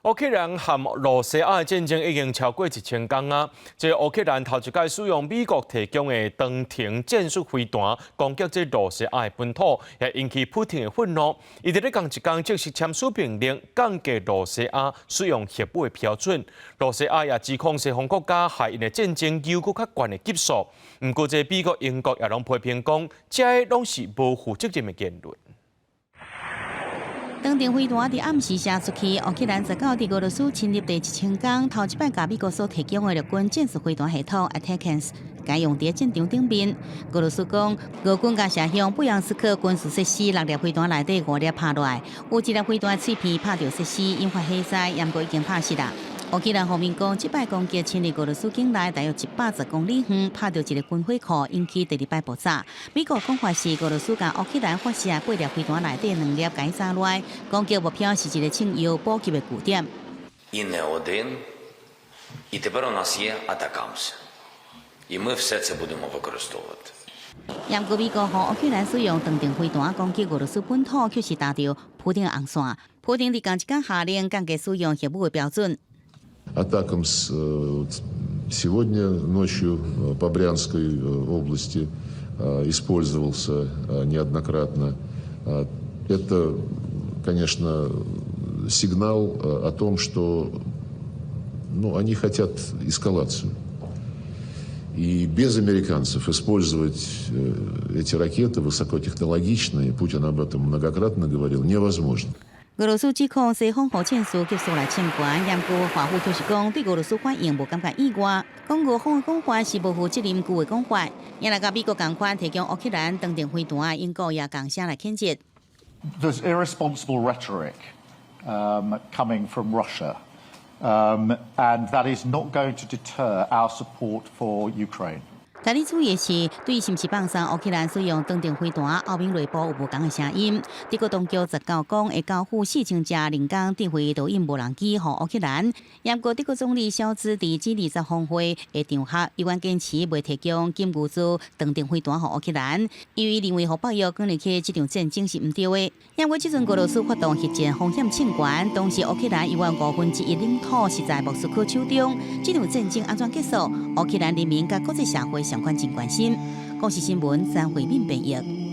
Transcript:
烏克蘭和羅西亞的戰爭已經超過1000工啊！這烏克蘭頭一擺使用美國提供的長程戰術飛彈攻擊這羅西亞的本土，也引起普丁的憤怒。伊佇咧仝一工正式簽署命令，降低羅西亞使用核武的標準。羅西亞也指控西方國家害𪜶的戰爭又閣較懸的級數。毋過，這美國、英國也攏批評講，這攏是無負責任的言論。長程飛彈佇暗時射出去，烏克蘭19佇俄羅斯侵入第1000工，頭一擺共美國所提供的陸軍戰術飛彈系統 ATACMS 改用佇戰場頂面。俄羅斯講，俄軍共射向布良斯克軍事設施六粒飛彈內底五粒拍落來，有一粒飛彈碎片拍著設施，引發火災，毋過已經拍熄啦。烏克蘭方面講，這擺攻擊侵入俄羅斯境內大約110公里遠，拍著一个軍火庫，引起第二擺爆炸。美國講法是俄羅斯共烏克蘭發射八粒飛彈內底兩粒共炸落來，攻擊目標是一个銃藥補給的據點。 І не один. І тепер у нас є ATACMS. І ми все це будемо використовувати. 毋過美國予烏克蘭使用長程飛彈攻擊俄羅斯本土，卻是踏著普丁紅線。普丁佇仝一工下令降低使用核武的標準。 ATACMS сегодня ночью по Брянской области использовался неоднократно. Это, конечно, сигнал о том, что, ну, они хотят эскалацию. И без американцев использовать эти ракеты высокотехнологичные, Путин об этом многократно говорил, невозможно. 俄羅斯指控西方予戰術級數來侵權，毋過華府卻是講對俄羅斯反應無感覺意外，講俄方的講法是無負責任舊的講法。也來佮美國仝款提供烏克蘭長程飛彈，英國也仝聲來譴責。 There's irresponsible rhetoric coming from Russia, and that is not going to deter our support for Ukraine. 但你注意的是，對是毋是放送烏克蘭使用長程飛彈，歐盟內部有無仝的聲音。德國當局19講會交付4000隻人工智慧導引無人機予烏克蘭。毋過德國總理蕭茲佇 G20峰會的場合，依然堅持袂提供金牛座長程飛彈予烏克蘭，因為認為予北約捲入去這場戰爭是毋對的。毋過這陣俄羅斯發動核戰風險衝懸，當時烏克蘭猶原1/5領土是在莫斯科手中，這場戰爭按怎結束？烏克蘭人民佮國際社會相關真關心。公視新聞張惠敏編譯。